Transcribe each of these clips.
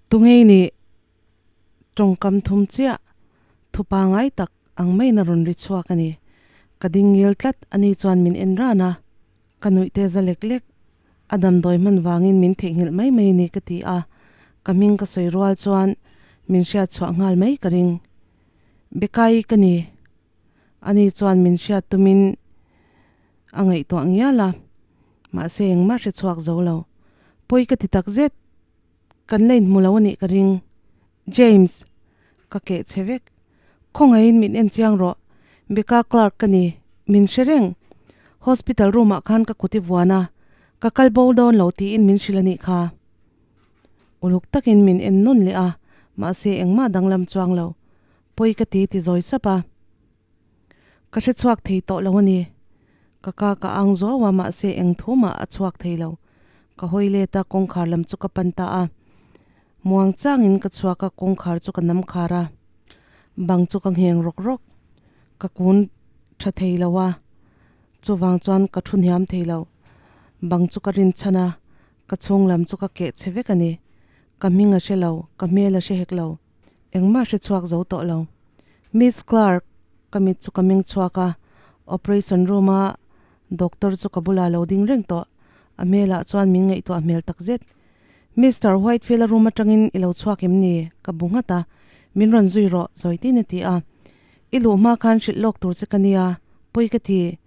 Tungei nih tawngkam thum chiah thu pangai tak ang maiin a rawn ri chhuak a ni. Ka ding ngil tlat a ni chuan min en ran a, ka nuih te za lek lek. A damdawi hman vangin min theihnghilh mai mai a ni ka ti a, ka hming ka sawi rual chuan min hriat chhuah nghal mai ka ring. Bekai ka ni. Ani chuan min hriat tumin a ngaihtuah ngial a, mahse engmah hre chhuak zo lo. Pawi ka ti tak zet, kan la inhmu lo a nih ka ring. James, ka keh che vek. Khawngaihin min en chiang rawh, Becca Clark ka ni, min hre reng. Hospital room ah khan ka kut i vuan a, ka kal bo dawn lo tiin min hrilh a nih kha. Uluk takin min en nawn leh a, mahse engmah danglam chuang lo. Pawi ka ti ti zawi sap a. Ka hre chhuak thei tawh lo a ni. Ka ka ka ang zuau a mahse eng thu mah a chhuak thei lo. Ka hawi let a kawngkhar lam chu ka pan ta a. Muang changin ka chhuak a kawngkhar chu ka nam khar a. Bang chu ka ngheng rawk rawk. Ka kun tha thei lo a. Chuvang chuan ka thu hniam thei lo. Bang chu ka rin chhan a. Ka chhung lam chu ka keh chhe vek a ni. Ka hming a hre lo, ka hmel a hre hek lo. Engmah hre chhuak zo tawh lo. Miss Clark, ka mit chu ka meng chhuak a, operation room a doctor chu ka bulah lo ding reng tawh. A hmelah chuan min ngaihtuah hmel tak zet. Mister Whitefield a room atangin i lo chhuak em ni? Ka bu nghat a, min rawn zui rawh, zawi tin a ti a. I luh hma khan hrilh lawk tur che ka nia, pawi ka ti.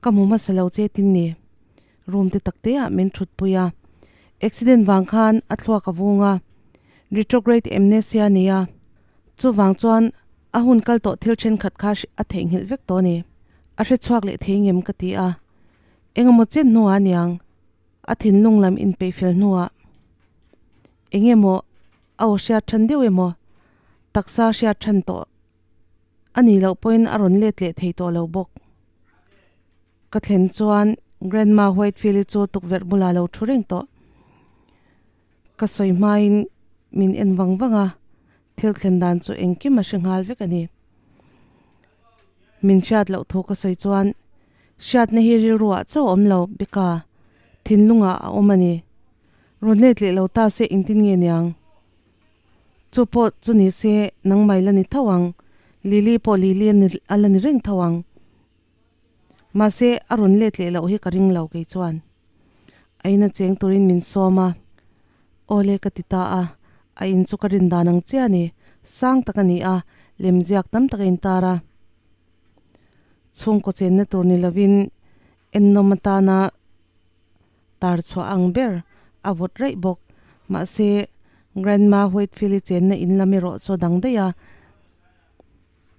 Ka hmu hmasa lo che tin ni. Room te tak te ah min thut pui a. Accident vang khan a thluak a vung a. Retrograde amnesia a nei a. Chuvang chuan a hun kal tawh thil thenkhat kha a theihnghilh vek tawh a ni. A hre chhuak leh thei ngem ka ti a. Engemaw chen hnuah a niang. A thinlung lam inpeih fel hnuah engemaw a aw hriat than deuh emaw taksa hriat than tawh a nih loh pawhin a rawn let leh thei tawh lo bawk. Ka thlen chuan Grandma Whitefield-i chu tukverh bulah lo thu reng tawh. Ka sawi hmain min en vang vang a, thil thlen dan chu engkim a hre nghal vek a ni. Min hriat loh thu ka sawi chuan hriatna hi rilruah chauh a awm lo bika thinlungah a awm a ni. Rawn let leh lo ta se engtin nge niang? Chu pawh chu ni se nangmah la ni tho ang, Lily pawh Lily a la ni reng tho ang. Mahse a rawn let leh loh hi ka ring lo kei chuan. A ina cheng turin min sawm a, Aw le ka ti ta a, a in chu ka rin dan ang chiah a ni, sang tak a ni a, lemziak tam tak a intar a. Chhungkaw chenna tur ni lovin ennawm atana tar chhuah ang ber a vawt raih bawk. Mahse, Grandma Whitefield-i chenna in lam erawh chu a dang daih a,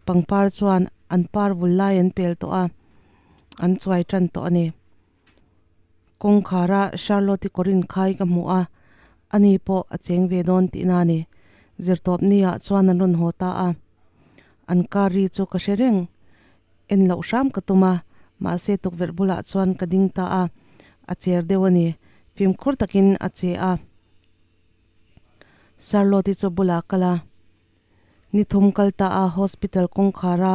pangpar chuan an par vul lai an pel tawh a, an chuai tan tawh a ni. Kawngkhara Charlotte-i kawrin khai ka hmuh a, ani pawh a cheng ve dawn tihna a ni. Zirtawp ni-ah chuan an rawn haw ta a, an car ri chu ka hre reng. En loh hram ka tum a, mahse tukverh bulah chuan ka ding ta a, a cher deuh a ni, fimkhur takin a che a. Charlotte-i chu bulah kal a, ni thum kal ta a hospital kawngkhar a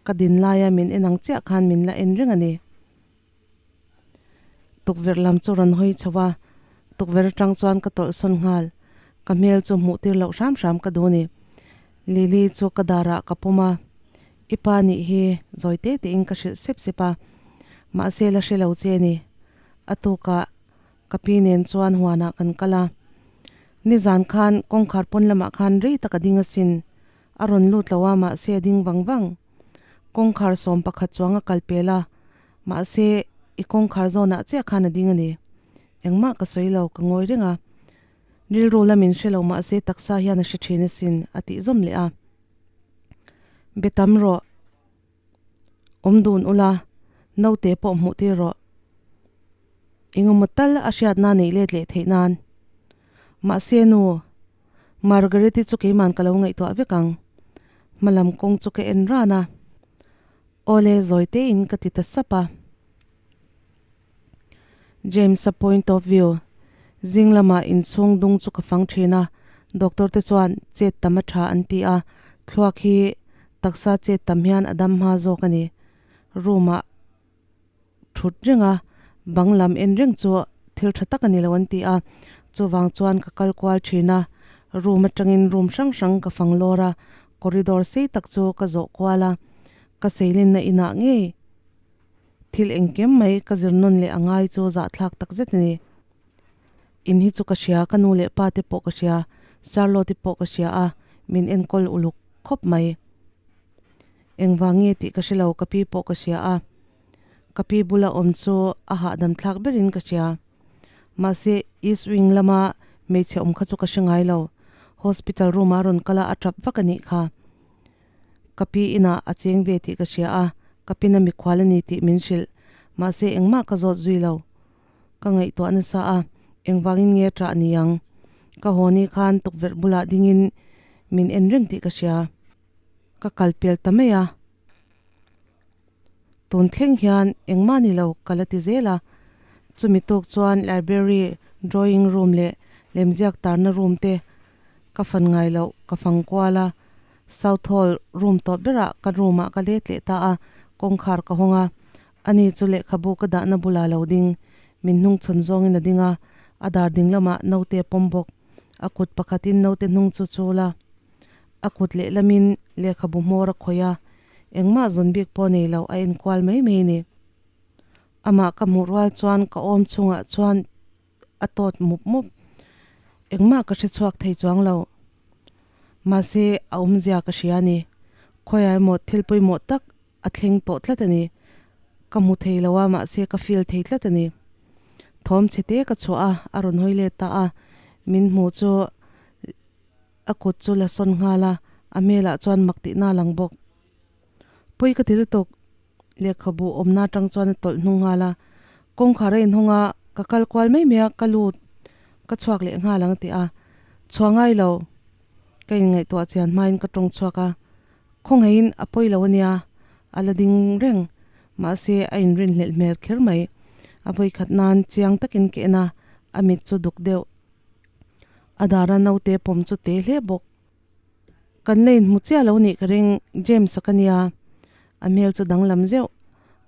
ka din laia min en ang chiah khan min la en reng a ni. Tukverh lam chu rawn hawi chho a, tukverh atang chuan ka tawlh sawn nghal, ka hmel chu hmuh tir loh hram hram ka duh a ni. Lily chu ka darah ka pawm a, I pa nih hi zawi te tein ka hrilh sep sep a, mahse la hre lo che ni. A tukah ka pi nen chuan huanah kan kal a, nizan khan kawngkhar pawn lamah khan rei tak a ding asin, a rawn lut lo a mahse a ding vang vang. Kawngkhar 11 chuang a kal pel a, mahse i kawngkhar zawnah chiah khan a ding a ni. Engmah ka sawi lo, ka ngawi reng a. Rilru lamin hre lo mahse taksa hian a hre thin asin a tih zawm leh a. Be tam rawh, awm dun ula, naute pawh hmuh tir rawh. Engemaw tal a hriatna neih let leh theih nan. Mahse nu, Margaret-i chu keiman ka lo ngaihtuah vek ang. Hmalam kawng chu ka en ran a. Awle zawi tein ka ti ta sap a. James-a point of view, Zing lamah inchhung dung chu ka fang thin a, doctor te chuan chet tam a tha an ti a, thluak hi taksa chet tam hian a dam hma zawk a ni. Room ah thut reng a, bang lam en reng chu thil tha tak a ni lo an ti a, chuvang chuan ka kal kual thin a. Room atangin room hrang hrang ka fang lawr a, corridor sei tak chu ka zawh kual a, ka seilenna inah ngei thil engkim mai ka zir nawn leh a ngai chu zahthlak tak zet a ni. In hi chu ka hria, ka nu leh pa te pawh ka hria, Charlotte pawh ka hria a, min enkawl uluk khawp mai. Engvang nge tih ka hre lo, ka pi pawh ka hria a, ka pi bula awm chu a hahdam thlak berin ka hria. Mahse, East Wing lama hmeichhe awm kha chu ka hre ngai lo. Hospital room ah rawn kal a, a tap vak a nih kha. Ka pi inah a cheng ve tih ka hria a, ka pin a mikhual a ni tih min hrilh. Mahse, engmah ka zawt zui lo. Ka ngaihtuah nasa a, engvangin nge ṭah ni ang? Ka haw ni khan tukverh bulah dingin min en reng tih ka hria. Ka kal pel ta mai a. Tun thleng hian engmah ni lo ka la ti zel a. Chumi tuk chuan library, drawing room leh lemziak tarna room te ka fan ngai loh ka fang kual a. South Hall room tawp berah ka room ah ka let leh ta a, kawngkhar ka hawng a. Ani chu lehkhabu ka dahna bulah lo ding, min hnungchhawn zawngin a ding a, a dar ding lamah naute a pawm bawk. A kut pakhatin naute hnung chu chul a. A kut lehlamin lehkhabu hmawr a khawih a, engmah zawn bik pawh nei lo a enkual mai mai a ni. Amah ka hmuh rual chuan ka awm chhungah chuan a tawt mup mup. Engmah ka hre chhuak thei chuang lo. Mahse a awmzia ka hria a ni. Khawiah emaw thil pawimawh tak a thleng tawh tlat a ni. Ka hmu thei lo a, mahse ka feel thei tlat a ni. Thawm chhe te ka chhuah a, a rawn hawi let ta a. Min hmu chu A kut chu la sawn nghal a, a hmelah chuan mak tihna a lang bawk. Pawi ka ti lutuk, lehkhabu awmna atang chuan a tawlh hnung nghal a. Kawngkhar a inhawng a, ka kal kual mai mai a, ka lut, ka chhuak leh nghal ang a ti a. Chhuah ngai lo, ka inngaihtuah chian hmain ka tawng chhuak a. Khawngaihin a pawi lo a nia, a la ding reng. Mahse, a inrinhlelh hmel kher mai. A vawikhat nan chiang takin ka en a, a mit chu duk deuh. A dara naute pawm chu te hle bawk. Kan la inhmu chiah lo nih ka ring, James-a ka nia. A hmel chu danglam zeuh.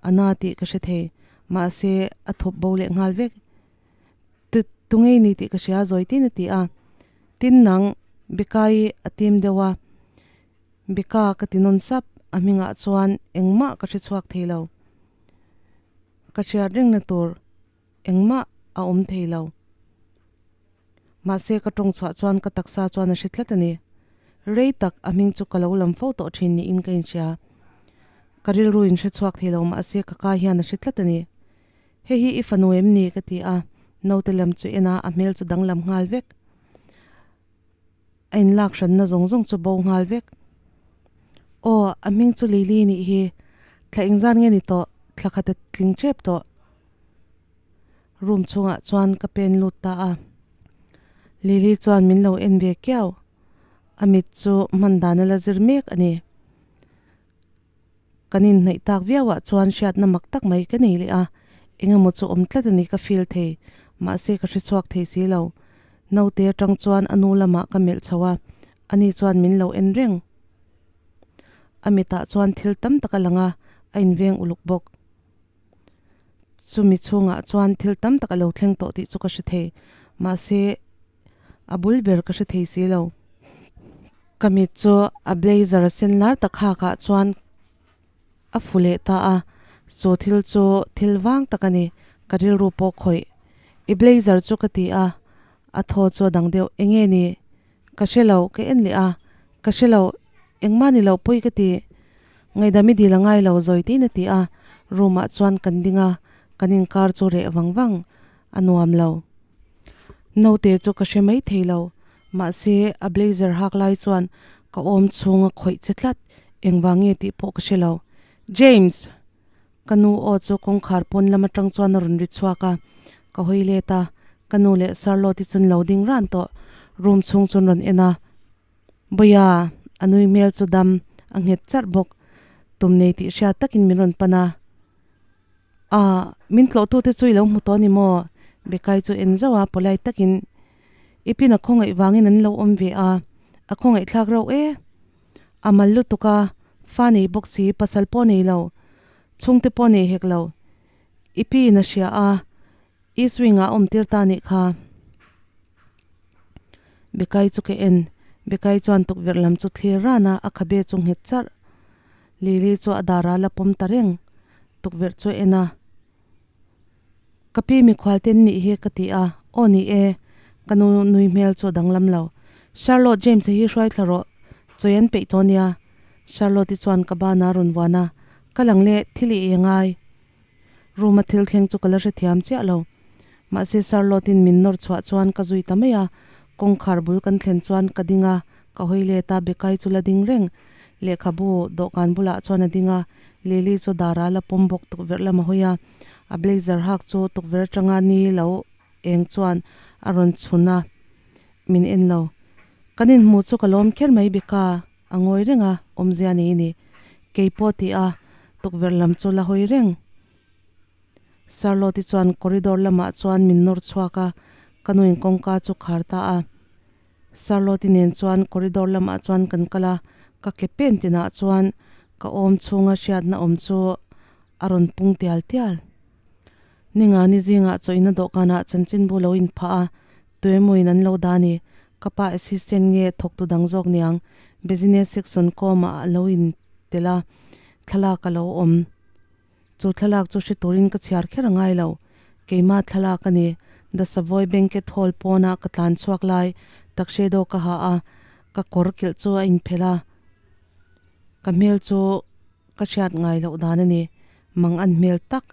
A na tih ka hre thei. Mahse, a thawp bo leh nghal vek. Tu tu ngei ni tih ka hria zawi tin a ti a. Tin nang, Bekai a tim deuh a. Beka ka ti nawn sap, a hmingah chuan engmah ka hre chhuak thei lo. Ka hriat rengna tur. Engmah a awm thei lo. Mahse ka tawng chhuah chuan ka taksa chuan a hre tlat a ni. Rei tak a hming chu ka lo lam fo tawh thin niin ka inhria. Ka rilru in hre chhuak thei lo mahse ka ka hian a hre tlat a ni. Hei hi i fanu em ni? ka ti a, naute lam chu en a, a hmel chu danglam nghal vek. A inlak hranna zawng zawng chu bo nghal vek. Aw, a hming chu Lily nih hi. Thla engzan nge ni tawh? Thla khat a tling tep tawh. Room chhungah chuan ka pen lut ta a. Lily chuan min lo en ve kiau. A mit chu hman dan a la zir mek a ni. Kan inhnaih tak viauah chuan hriatna mak tak mai ka nei leh a, engemaw chu awm tlat a ni ka feel thei, mahse ka hre chhuak thei si lo. Naute atang chuan a nu lamah ka melh chho a, ani chuan min lo en reng. A mitah chuan thil tam tak a lang a, a inveng uluk bawk. Chumi chhungah chuan thil tam tak a lo thleng tawh tih chu ka hre thei, mahse a bul ber ka hre thei si lo. Ka mit chu a blazer sen lar tak hakah chuan a fu leh ta a, chu thil chu thil vang tak a ni, ka rilru pawh khawih. I blazer chu ka ti a, a thaw chu a dang deuh, enge ni? Ka hre lo, ka en leh a, ka hre lo, engmah ni lo pawi ka ti. Ngaihdam i dil a ngai lo zawi tiin a ti a, room ah chuan kan ding a, kan inkar chu reh vang vang, a nuam lo. Naute chu ka hre mai thei lo, mahse a blazer hak lai chuan ka awm chhung a khawih che tlat, engvang nge tih pawh ka hre lo. James! Ka nu aw chu kawngkhar pawn lam atang chuan a rawn ri chhuak a, ka hawi let a, ka nu leh Charlotte-i chu an lo ding ran tawh, room chhung chu an rawn en a, Bawia, a nui hmel chu dam a nghet charh bawk, tum nei tih hriat takin min rawn pan a, Ah, min tlawhtute chu i lo hmu tawh a ni maw? Bekai chu en zauh a, polite takin i pin a khawngaih vangin an lo awm ve a, a khawngaihthlak reuh e. A mal lutuk a, fa nei bawk si, pasal pawh nei lo, chhungte pawh nei hek lo. I pi in a hria a, East Wing ah a awm tir ta nih kha. Bekai chu ka en. Bekai chuan tukverh lam chu thlir ran a, a khabe chu nghet charh. Lily chu a dar ah la pawm ta reng. Tukverh chu a en a. Ka pi mikhual te nih hi ka ti a, aw ni e, ka nu nui hmel chu a danglam lo. Charlotte James a hi hruai thla rawh, chawi an peih tawh nia. Charlotte-i chuan ka ban a rawn vuan a, ka lang leh thil i ei angai. Room a thil thleng chu ka la hrethiam chiah lo. Mahse Charlotte-in min nawr chhuah chuan ka zui ta mai a, kawngkhar bul kan thlen chuan ka ding a, ka hawi let a, Bekai chu la ding reng. Lehkhabu dawhkan bulah chuan a ding a, Lily chu dara la pawm bawk tukverh lam a hawi a, a blazer hak chu tukverh atanga ni lo eng chuan a rawn chhun a, min en lo. Kan inhmuh chu ka lawm kher mai Beka, a ngawi reng a, awmzia nei ni. Keipawh tih a, tukverh lam chu la hawi reng. Charlotte-i chuan corridor lamah chuan min nawr chhuak a, ka nuin kawngka chu khar ta a. Charlotte-i nen chuan corridor lamah chuan kan kal a, ka ke pen tinah chuan ka awm chhunga hriatna awm chu a rawn pung tial tial. Ninga ni zingah chawihna dawhkanah chanchinbu lo inphah a, tuemawin an lo dah a ni. Ka pa assistant nge thawktu dang zawk niang business section kawmah a lo intel a, thlalak a lo awm. Chu thlalak chu hre turin ka chhiar kher a ngai lo. Keimah thlalak a ni. The Savoy Banquet Hall pawnah ka tlan chhuak lai tuxedo ka ha a, ka kawr kilh chu a inphelh a. Ka hmel chu ka hriat ngai loh dan a ni. Mang an hmel tak.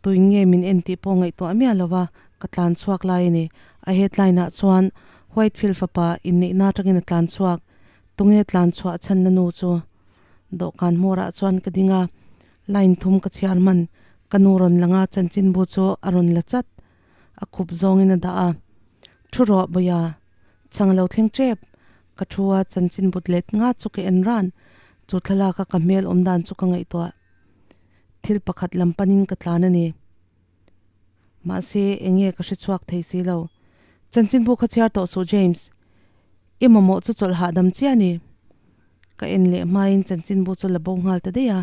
Tuin nge min en tih pawh ngaihtuah miah lo va, ka tlan chhuak lai a ni. A headline ah chuan Whitefield fapa inneihna atangin a tlan chhuak. Tunge tlan chhuah chhanna nu chu? Dawhkan hmawrah chuan ka ding a, line thum ka chhiar hman, ka nu rawn lang a, chanchinbu chu a rawn la chat, a khup zawngin a dah a. Thu rawh Bawia, chhang a lo thleng tep, ka thu a, chanchinbu let nga chu ka en ran, chu thlalak a ka hmel awm dan chu ka ngaihtuah. Thil pakhat lam panin ka tlan a ni. Mahse, enge ka hre chhuak thei si lo. Chanchinbu kha chhiar tawh suh James, i mamawh chu chawlh hahdam chiah a ni. Ka en leh hmain chanchinbu chu la bo nghal ta daih a,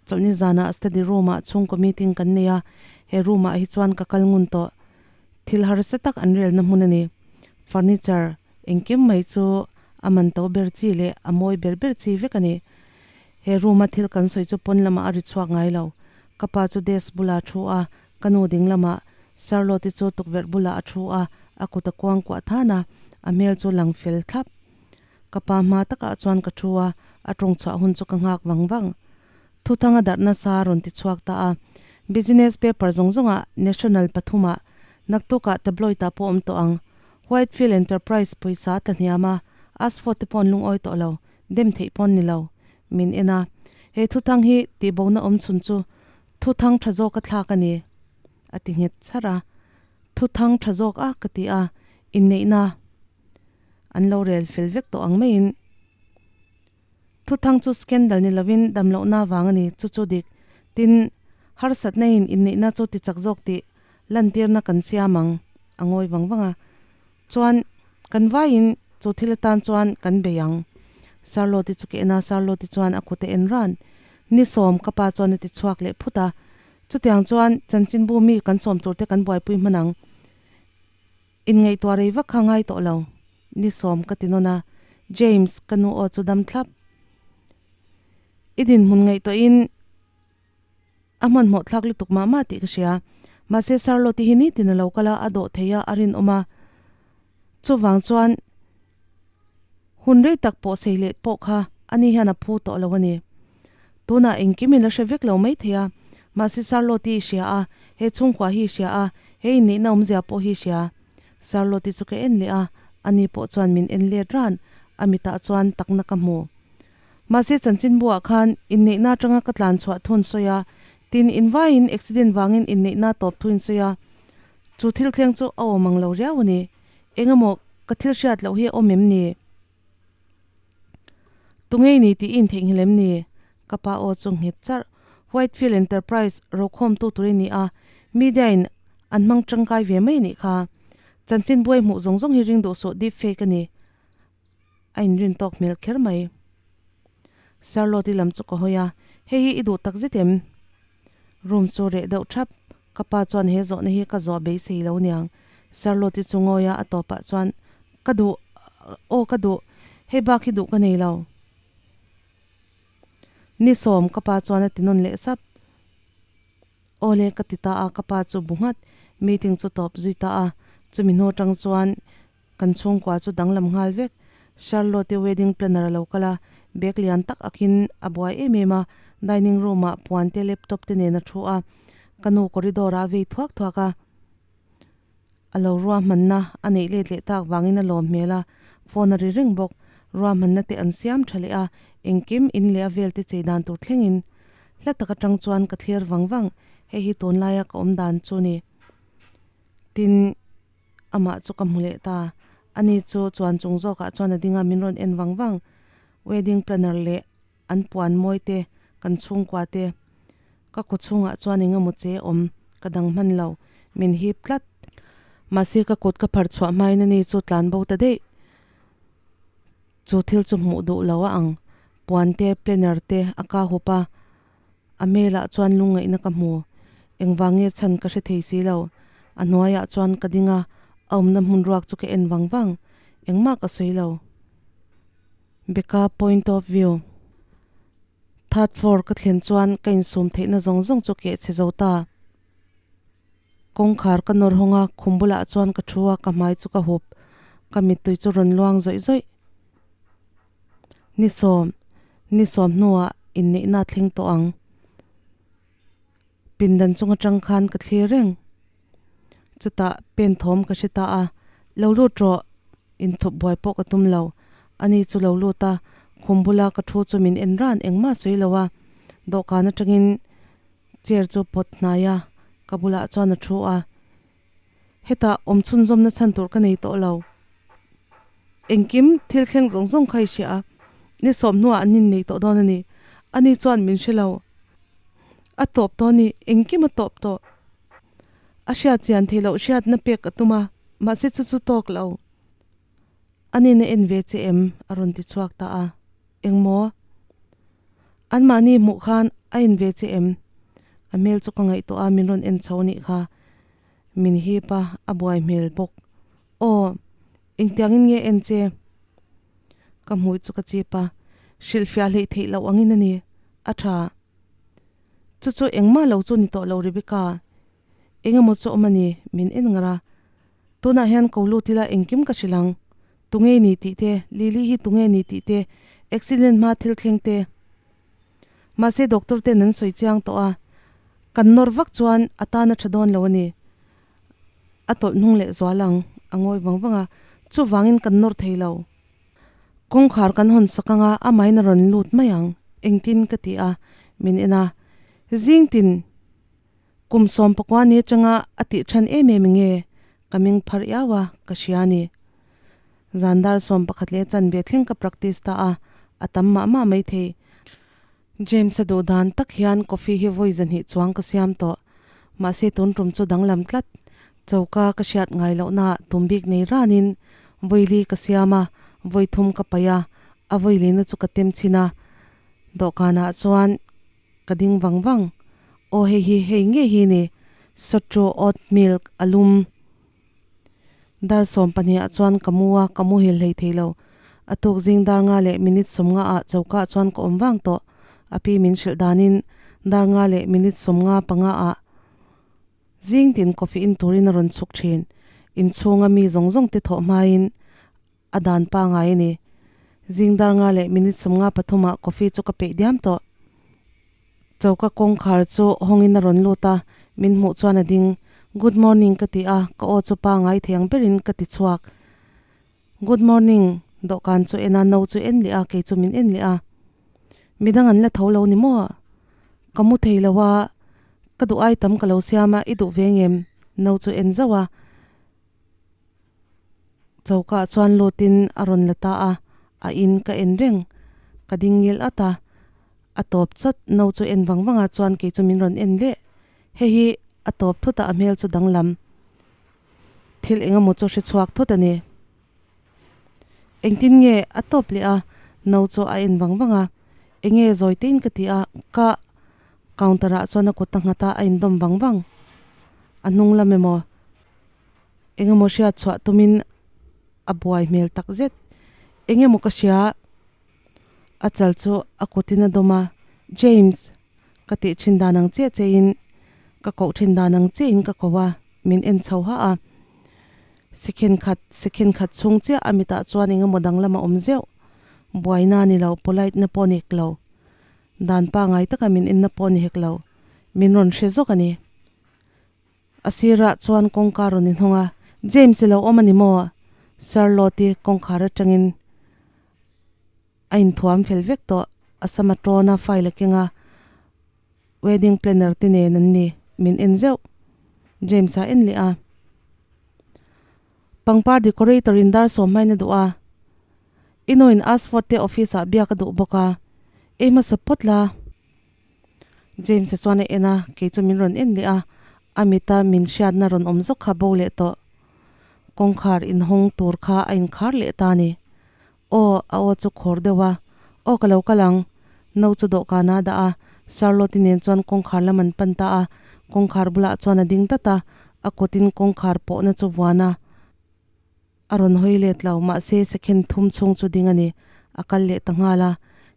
chawlhni zanah study room ah chhungkaw meeting kan nei a, he room ah hi chuan ka kal ngun tawh. Thil harsa tak an relna hmun a ni. Furniture engkim mai chu a man to ber chi leh a mawi ber ber chi vek a ni. He room a thil kan sawi chu pawn lamah a ri chhuak ngai lo. Ka pa chu desk bulah a thu a, ka nu ding lamah Charlotte-i chu tukverh bulah a thu a, a kut a kuangkuah than a, a hmel chu lang fel thlap. Ka pa hma takah chuan ka thu a, a tawng chhuah hun chu ka nghak vang vang. Thuthang a darh nasa a rawn ti chhuak ta a. Business paper zawng zawngah National pathumah naktukah tabloid-ah pawh awm tawh ang. Whitefield Enterprise pawisa a tla hniam a, Asford te pawh an lungawi tawh lo, dem theih pawh an ni lo. Min en a, he thuthang hi tihbona awm chhun chu thuthang tha zawk a thlak a ni, a ti nghet char a. Thuthang tha zawk a ka ti a, inneihna. An lo rel fel vek tawh ang maiin thuthang chu scandal ni lovin damlohna vang a ni, chu chu dik. Tin, harsatna in inneihna chu ti chak zawk tih lantirna kan siam ang, a ngawi vang vang a. Chuan, kan vaiin chu thil atan chuan kan bei ang. Charlotte-i chu ka en a, Charlotte-i chuan a kut a en ran. Ni sawm, ka pa chuan a ti chhuak leh phut a. Chutiang chuan chanchinbu mi kan sawm tur te kan buaipui hman ang. Inngaihtuah rei vak kha ngai tawh lo. Ni sawm ka ti nawn a, James, ka nu aw chu dam thlap. I dinhmun ngaihtuahin a hmanhmawh thlak lutuk mah mah tih ka hria. Mahse Charlotte hi nitin a lo kal a, a dawh thei a, a rinawm a. Chuvang chuan hun rei tak pawh sei leh pawh kha ani hian a phu tawh lo a ni. Tunah engkim in la hre vek lo mai thei a, mahse Charlotte i hria a, he chhungkua hi i hria a, he inneihna awmzia pawh hi i hria. Charlotte chu ka en leh a, ani pawh chuan min en let ran, a mitah chuan takna ka hmu. Mahse chanchinbuah khan inneihna atanga ka tlan chhuah thu an sawi a, tin invaiin accident vangin inneihna tawp thu in sawi a, chu thil thleng chu a awm ang lo riau a ni. Engemaw ka thil hriat loh hi a awm em ni? Tungei ni tih i intheihnghilh em ni? Ka pa aw chu nghet charh. Whitefield Enterprise rokhawmtu tur i ni a, media in an hmang tangkai ve mai anih kha. Chanchin buai hmuh zawng zawng hi ring duh suh deep fake a ni. A inrin tawk hmel kher mai. Charlotte-i lam chu ka hawi a, Hei hi i duh tak zet em? Room chu reh deuh thap. Ka pa chuan he zawhna hi ka zawh beisei lo niang. Charlotte-i chu ngawi a, a tawpah chuan, Ka duh. aw ka duh, hei bak hi duh ka nei lo. Ni sawm ka pa chuan a ti nawn leh sap. Aw le ka ti ta a, ka pa chu bu nghat, meeting chu tawp zui ta a, chumi hnu atang chuan kan chhungkua chu danglam nghal vek. Charlotte wedding planner a lo kal a, bag lian tak akin a buai em em a, dining room ah puan te laptop te nen a thu a, ka nu corridor ah a vei thuak thuak a. A lo ruahmanna a neih let leh tak vangin a lawm hmel a, phone a ri reng bawk. Ruahmanna te an siam tha leh a, engkim in leh a vel te chei dan tur thlengin hla tak atang chuan ka thlir vang vang, hei hi tunlaia ka awm dan chu ni. Tin, amah chu ka hmu leh ta. Ani chu chuan chung zawkah chuan a ding a, min rawn en vang vang. Wedding planner leh an puan mawi te, kan chhungkua te. Ka kaw chhungah chuan eng emaw che awm ka dang hman lo, min hip tlat. Mahse ka kut ka phar chhuah hmain ani chu tlan bo ta daih. Chu thil chu hmuh duh lo a ang, puan te, planner te a ka hup a, a hmelah chuan lungngaihna ka hmu. Engvang nge chhan ka hre thei si lo. A hnuaiah chuan ka ding a, a awmna hmun ruak chu ka en vang vang. Engmah ka sawi lo. Becca point of view. Third floor ka thlen chuan ka insum theihna zawng zawng chu keh chhe zo ta. Kawngkhar ka nawr hawng a, khum bulah chuan ka thu a, ka hmai chu ka hup. Ka mittui chu rawn luang zawih zawih. Ni sawm, ni sawm hnuah inneihna a thleng tawh ang. Pindan chung atang khan ka thlir reng. Chutah pen thawm ka hre ta a, Lo lut rawh, inthup buai pawh ka tum lo. Ani chu lo lut a, khum bula ka thu chu min en ran engmah sawi lo a. Dawhkan atangin chair chu pawt hnai a, ka bulah chuan a thu a. Hetah awm chhunzawmna chhan tur ka nei tawh lo. Engkim thil thleng zawng zawng kha i hria a, ni sawm hnuah an innei tawh dawn a ni. Ani chuan min hre lo. A tawp tawh a ni, engkim a tawp tawh. A hriat chian theih loh hriatna pek a tum a, mahse chu chu tawk lo. Anin a en ve che em? a rawn ti chhuak ta a. Engmaw? Anmahni hmuh khan a en ve che em? A hmel chu ka ngaihtuah a, min rawn en chho nih kha. Min hip a, a buai hmel bawk. Aw, engtiangin nge en che? Ka hmui chu ka chip a, hrilhfiah hleih theih loh angin a ni. A tha. Chu chu engmah lo chu ni tawh lo Rebecca. Engemaw chu awm a ni, min en ngar a. Tunah hian ko lut ila engkim ka hrilh ang. Tunge ni tih te, Lily hi tunge ni tih te, accident hma thil thleng te. Mahse doctor ten an sawi chiang tawh a, kan nawr vak chuan a tan a tha dawn lo a ni. A tawlh hnung leh zual ang, a ngawi vang vang a, chuvangin kan nawr thei lo. Kawngkhar kan hawn sak anga amahin a rawn lut mai ang, engtin ka ti a, min en a. Zingtin kum sawm pakua ni atanga a tih than em em nge ka ming phar iau a, ka hria a ni. Zan dar 11 leh chanve thleng ka practice ta a, a tam mah mah maithei. James-a duh dan tak hian coffee hi vawi zahnih chuang ka siam tawh. Mahse tun tum chu danglam tlat. Choka ka hriat ngai lohna tum bik nei ranin vawi li ka siam a, vawi thum ka paih a, a vawi lina chu ka tem chhin a. Dawhkanah chuan ka ding vang vang. Aw hei hi hei ngei hi ni. Sotro oat milk a lum. Dar 12 ah chuan ka mu a, ka muhil hlei thei lo. A tuk zing dar nga leh minute 50 ah choka ah chuan ka awm vang tawh. A pi min hrilh danin dar nga leh minute 55 ah zing tin coffee in turin a rawn chhuk thin. Inchhunga mi zawng zawng te thawh hmain a dan pangai a ni. Zing dar nga leh minute 53 ah coffee chu ka peih diam tawh. Choka kawngkhar chu hawngin a rawn lut a, min hmuh chuan a ding. Good morning ka ti a, ka aw chu pangai thei ang berin ka ti chhuak. Good morning, dawhkan chu en a, no chu en leh a, kei chu min en leh a. Midang an la tho lo ni maw? Ka mu thei lo a, ka duh ai tam ka lo siam a, i duh ve ngem? No chu en zauh a. Choka chuan lutin a rawn la ta a, a in ka en reng. Ka ding ngil at a, a tawp chawt. No chu en vang vang a chuan kei chu min rawn en leh. Hei hi a tawp thut a, a hmel chu danglam. Thil eng emaw chu hre chhuak thut a ni. Engtin nge a tawp leh a, no chu a en vang vang a. Enge zawi tein ka ti a, ka counter ah chuan a kut a nghat a, a indawm vang vang. A hnung lam emaw. Engemaw hriat chhuah tumin a buai hmel tak zet. Eng emaw ka hria? A chal chu a kutin a dawm a, James! Ka tih thin dan ang chiah chein ka koh thin dan ang chiahin ka ko a, min en chho ha a. Second khat, second khat chhung chiah a mitah chuan eng emaw danglam a awm zeuh. Buaina a ni lo, polite na pawh a ni hek lo. Dan pangai taka min en na pawh a ni hek lo. Min rawn hre zawk a ni. A sirah chuan kawngka rawn inhawng a, James i lo awm a ni maw? Sir Loti kawngkhar atangin a inthuam fel vek tawh. A sama tawna file a keng a, wedding planner te nen an ni. Min en zeuh. James a en leh a. Pangpar decorator in dar sawm hmain a duh a. I nuin Asford te office ah biak a duh bawk a. Ei hmasa phawt la. James-a chuan a en a, kei chu min rawn en leh a, a mita min hriatna rawn awm zawk kha bo leh tawh. Kawngkhar inhawng tur kha a inkhar leh ta a ni. Aw, a aw chu khawr deuh a. Aw ka lo kal ang. No chu dawhkanah a dah a, Charlotte-i nen chuan kawngkhar lam an pan ta a, kawngkhar bulah chuan a ding dat a, a kutin kawngkhar pawhna chu vuan a. A rawn hawi let lo, mahse second thum chhung chu ding a ni. A kal leh ta nghal a,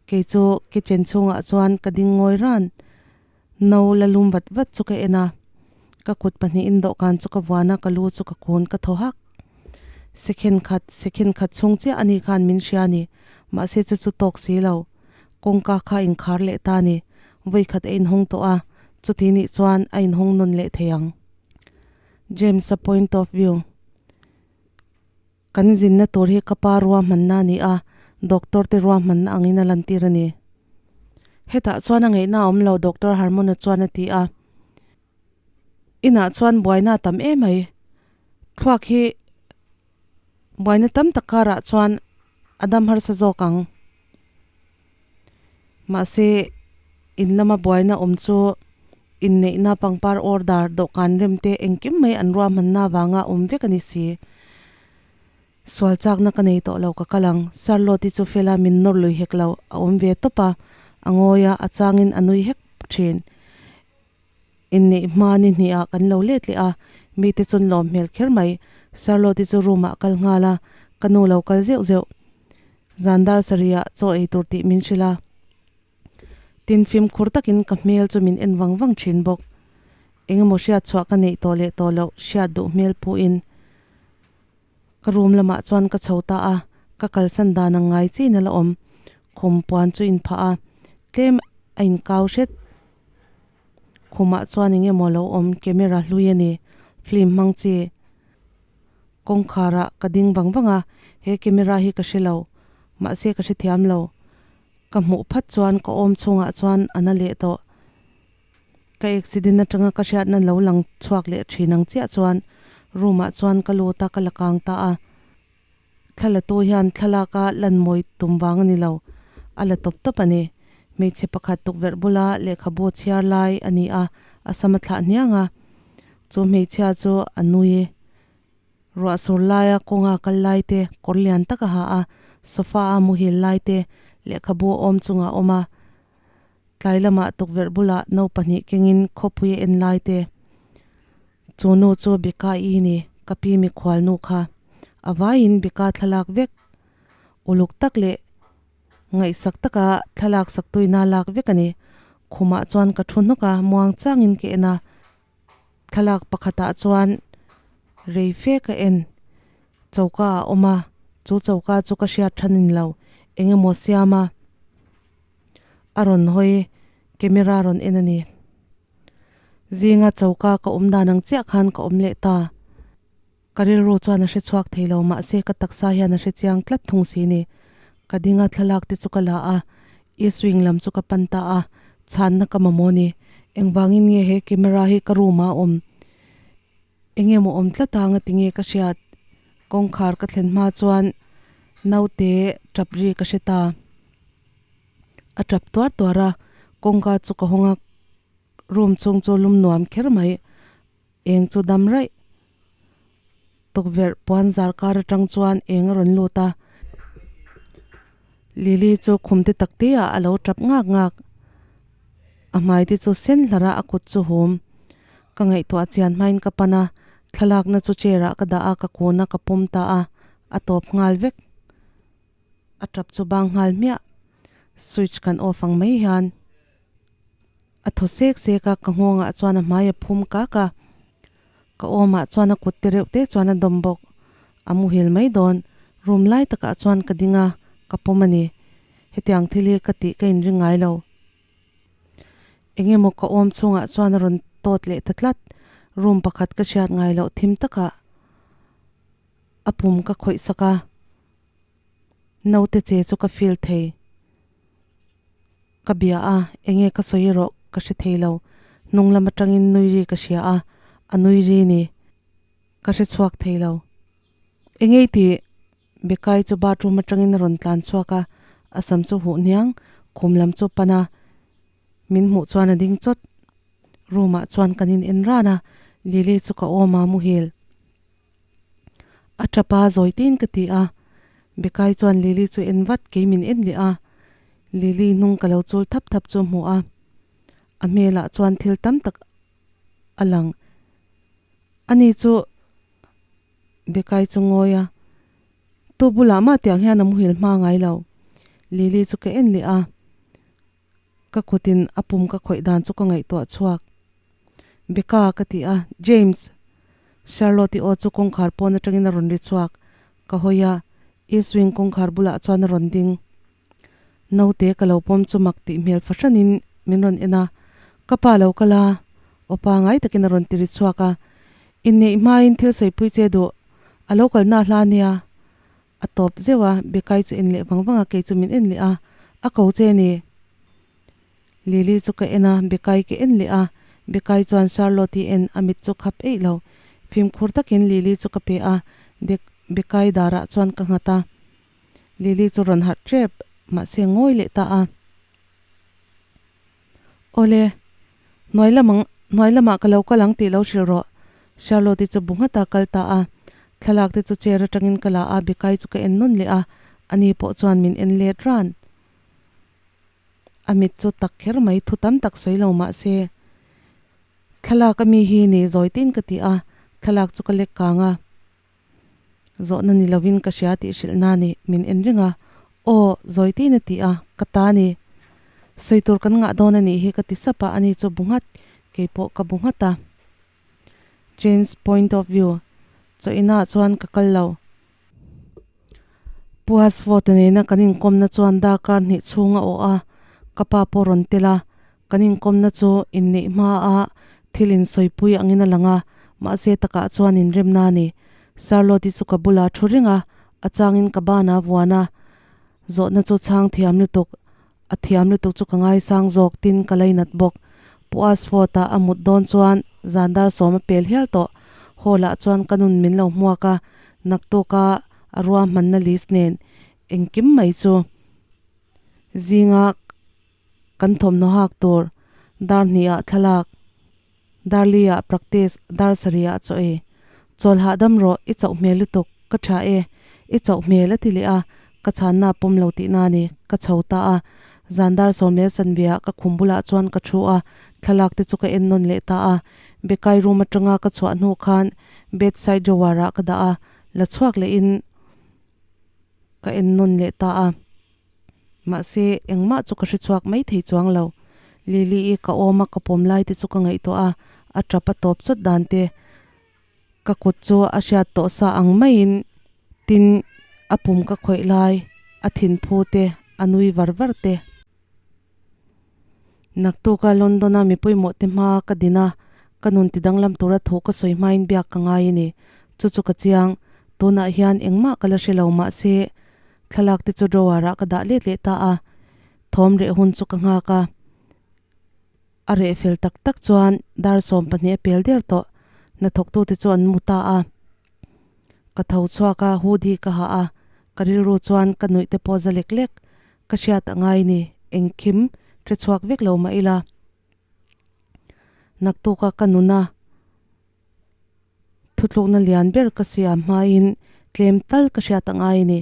kei chu kitchen chhungah chuan ka ding ngawi ran. No la lum vat vat chu ka en a, ka kut pahnihin dawhkan chu ka vuan a, ka lu chu ka kun ka thaw hak. Second khat, second khat chhung chiah a ni khan min hria a ni, mahse chu chu tawk si lo. Kawngka kha a inkhar leh ta a ni, vawi khat a inhawng tawh a, chuti nih chuan a inhawng nawn leh thei ang. James-a point of view. Kan zinna tur hi ka pa ruahmanna a ni a, doctor te ruahmanna angin a lantir a ni. Hetah chuan a ngaihna a awm lo Doctor Harmon-a chuan a ti a. Inah chuan buaina a tam em mai. Thluak hi buaina tam tak karah chuan a dam harsa zawk ang. Mahse, in lama buaina awm chu inneihna pangpar order dawhkan rem te engkim mai an ruahmanna avanga awm vek a ni si. Sual chakna ka nei tawh lo ka kal ang, Charlotte-i chu fela min nawr lui hek lo, a awm ve tawp a, a ngawi a, a changin a nui hek thin. Inneih hma ni hnihah kan lo let leh a, mite chuan lawm hmel kher mai. Charlotte-i chu room-ah a kal nghal a, ka nu lo kal zeuh zeuh. Zan dar sarihah chaw ei tur tih min hrilh a. Tin, fimkhur takin ka hmel chu min en vang vang thin bawk. Eng emaw hriat chhuah ka neih tawh leh tawh loh hriat duh hmel phuhin ka room lamah chuan ka chho ta a, ka kalsan dan ang ngai chiin a la awm. Khum puan chu inphah a, tlem a inkau hret. Khumah chuan eng emaw lo awm camera hlui a ni, film hmang chi. Kawngkharah ka ding vang vang a, he camera hi ka hre lo, mahse ka hrethiam lo. Ka hmuh phat chuan ka awm chhungah chuan a na leh tawh. Ka accident atanga ka hriatna lo lang chhuak leh thin ang chiah chuan room ah chuan ka lut a, ka la kang ta a. Thla la tu hian thlalak a lan mawi tum vang a ni lo, a la tawp tawp a ni. Hmeichhe pakhat tukverh bula lehkhabu chhiar lai a ni a, a sam a thlah hniang a. Chu hmeichhia chu a nui. Ruah sur laia kawnga kal lai te, kawr lian tak a ha a, sofa a muhil lai te, lehkhabu a awm chungah a awm a. Tlai lamah tukverh bulah no pahnih kengin khawpui a en lai te. Chu nu chu Beka i ni, ka pi mikhual nu kha. A vaiin Beka thlalak vek. Uluk tak leh ngaihsak taka thlalak sak tuina lak vek a ni. Khumah chuan ka thu hnawk a, muang changin ka en a. Thlalak pakhatah chuan rei fe ka en. Choka a awm a, chu choka chu ka hriat thanin lo, eng emaw siam a. A rawn hawi, camera rawn en a ni. Zinga choka ka awm dan ang chiah khan ka awm leh ta. Ka rilru chuan a hre chhuak thei lo, mahse ka taksa hian a hre chiang tlat thung si ni. Ka dinga thlalak te chu ka la a, East Wing lam chu ka pan ta a, chhanna ka mamawh ni. Engvangin nge he camera hi ka room ah a awm? Enge maw awm tlat a nga tinge ka hriat? Kawngkhar ka thlen hma chuan naute tap ri ka hre ta. A tap tuar tuar a, kawngka chu ka hawng a, room chhung chu lum nuam kher mai. Eng chu dam raih. Tukverh puan zar kar atang chuan eng a rawn lut a. Lily chu khum te tak te ah a lo tap ngak ngak. A hmai te chu sen hlar a, a kut chu hum. Ka ngaihtuah chian hmain ka pan a, thlalakna chu chair ah ka dah a, ka kun a, ka pawm ta a, a tawp nghal vek. A tap chu bang nghal hmiah. Switch kan off ang mai hian a thaw sek sek a, ka nghawngah chuan a hmai a phum kak a. Ka awmah chuan a kut te reuh te chuan a dawm bawk. A muhil mai dawn. Room lai takah chuan ka ding a, ka pawm a ni. Hetiang thil hi ka tih ka inring ngai lo. Eng emaw ka awm chhungah chuan a rawn tawt leh ta tlat. Room pakhat ka hriat ngai loh thim takah a pum ka khawih sak a. Naute che chu ka feel thei. Ka bia a, enge ka sawi erawh ka hre thei lo. Hnung lam atangin nui ri ka hria a, a nui ri ni. Ka hre chhuak thei lo. Enge i tih? Bekai chu bathroom atangin a rawn tlan chhuak a, a sam chu huh hniang, khum lam chu pan a, min hmuh chuan a ding chawt. Room ah chuan kan in en ran a, Lily chu ka awm a muhil. A tap a zawi tin ka ti a, Bekai chuan Lily chu en vat kei min en leh a, Lily hnung ka lo chul thap thap chu hmuh a, a hmelah chuan thil tam tak a lang. Ani chu Bekai chu ngawi a, Tu bulah mah tiang hian a muhil hma ngai lo. Lily chu ka en leh a, ka kutin a pum ka khawih dan chu ka ngaihtuah chhuak. Becca ka ti a, James! Charlotte-i aw chu kawngkhar pawn atangin a rawn ri chhuak. Ka hawi a, East Wing kawngkhar bulah chuan a rawn ding. Naute ka lo pawm chu mak tih hmel fahranin min rawn en a, Ka pa lo kal a, aw pangai takin a rawn ti ri chhuak a, Inneih hmain thil sawipui che duh, a lo kalna hla nia. A tawp zeuh a, Bekai chu en leh vang vang a, kei chu min en leh a, a ko che ni. Lily chu ka en a, Bekai ka en leh a, Bekai chuan Charlotte-i en a mit chu khap eih lo. Fimkhur takin Lily chu ka pe a, Dek Bekai darah chuan ka nghat a. Lily chu rawn harh tep, mahse ngawi leh ta a. Awle, hnuai lam ang, hnuai lamah ka lo kal ang tih lo hrilh rawh. Charlotte-i chu bu nghat a kal ta a. Thlalak te chu chair atangin ka la a, Bekai chu ka en nawn leh a, ani pawh chuan min en let ran. A mit chu tak kher mai thu tam tak sawi lo mah se, Thlalak ami hi ni zawi tin ka ti a, thlalak chu ka lek kang a. Zawhna ni lovin ka hria tih hrilh na ni min en reng a, Aw, zawi tin a ti a, ka ta ni. Sawi tur kan ngah dawn a nih hi ka ti sap a, ani chu bu nghat, kei pawh ka bu nghat a. James point of view, Chaw inah chuan ka kal lo. Pu Hasford-a nena kan inkawmna chuan darkar hnih chhung a awh a, ka pa pawh rawn tel a, kan inkawmna chu inneih hmaa thil insawipui angin a lang a, mahse takah chuan inremna a ni. Charlotte-i chu ka bulah thu reng a, a changin ka banah a vuan a, zawhna chu chhang thiam lutuk, a thiam lutuk chu ka ngaisang zawk tin ka lainat bawk. Pu Asford-a a mut dawn chuan zan dar sawm a pel hial tawh. Hall-ah chuan ka nun min lo hmuak a, naktuka a ruahmanna list nen engkim mai chu zinga kan thawmhnaw hak tur dar hnihah thlalak, dar li-ah practice, dar sarihah chaw ei. Chawl hahdam rawh, i chauh hmel lutuk, ka tha e, i chauh hmel a ti leh a, ka chhanna pawm lo tihna a ni, ka chho ta a. Zan dar sawm leh sanviah ka khum bulah chuan ka thu a, thlalak te chu ka en nawn leh ta a. Bekai room atanga ka chhuah hnu khan bedside drawer ah ka dah a, la chhuak lehin ka en nawn leh ta a. Mahse, engmah chu ka hre chhuak mai thei chuang lo. Lily-i ka awm a, ka pawm lai te chu ka ngaihtuah a, a tap a tawp chawt dan te. Ka kut chu a hriat tawh sa ang maiin tin a pum ka khawih lai, a thinphu te, a nui var var te. Naktuka London-a mi pawimawh te hma ka din a, ka nun ti danglam tura thu ka sawi hmain biak ka ngai a ni. Chu chu ka chiang. Tunah hian engmah ka la hre lo mahse thlalak te chu drawer ah ka dah let leh ta a, thawm reh hun chu ka nghak a. A reh fel tak tak chuan dar 12 a pel der tawh. Hnathawktute chu an mu ta a. Ka tho chhuak a, hoodie ka ha a, ka rilru chuan ka nuih te pawh za lek lek. Ka hriat a ngai ni, engkim hre chhuak vek lo mah ila. Naktuka ka nuna Thutlukna lian ber ka siam hmain tlem tal ka hriat a ngai ni.